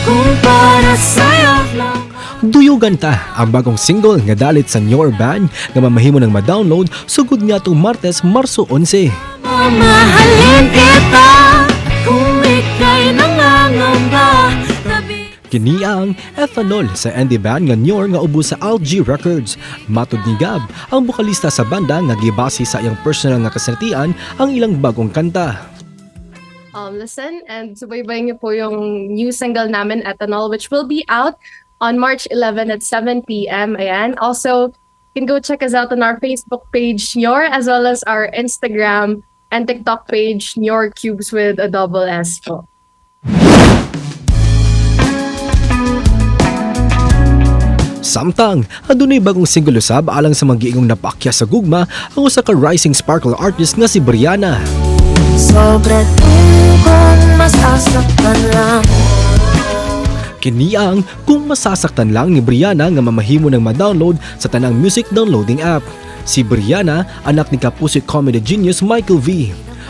Kung para sa'yo lang. Duyugan Ta ang bagong single nga dalit sa Nyor Band nga mamahimo ng ma-download sugod nga atong Martes, Marso 11. Mamahalin kita kung ika'y nangangamba. Tabi Kini ang Ethanol sa indie band nga Nyor nga ubos sa Alg Records. Matod ni Gab, ang bokalista sa banda, nga gibase sa iyang personal nga kasinatian ang ilang bagong kanta. Listen and subaybayan niyo po yung new single namin, Ethanol, which will be out on March 11 at 7 p.m. Ayan. Also, you can go check us out on our Facebook page, Nyor, as well as our Instagram and TikTok page, Nyor Cubes with a double S po. Samtang, adunay bagong single usab alang sa mga giingong napakya sa gugma ang usa ka rising sparkle artist nga si Brianna. Sobra kung masasaktan lang. Kini ang Kung Masasaktan Lang ni Brianna nga mamahimo ng ma-download sa tanang music downloading app. Si Brianna, anak ni kapuso comedy genius Michael V.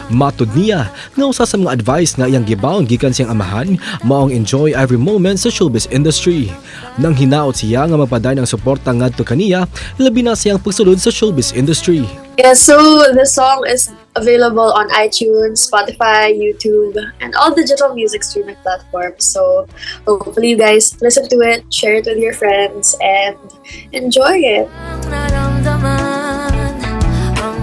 Matod niya nga usa sa mga advice nga iyang gibaon gikan siyang amahan maong enjoy every moment sa showbiz industry. Nang hinaot siya nga magpadayon ang suporta ngadto kaniya, labi na siyang pagsulod sa showbiz industry. Yeah, so the song is available on iTunes, Spotify, YouTube, and all digital music streaming platforms. So hopefully you guys listen to it, share it with your friends, and enjoy it.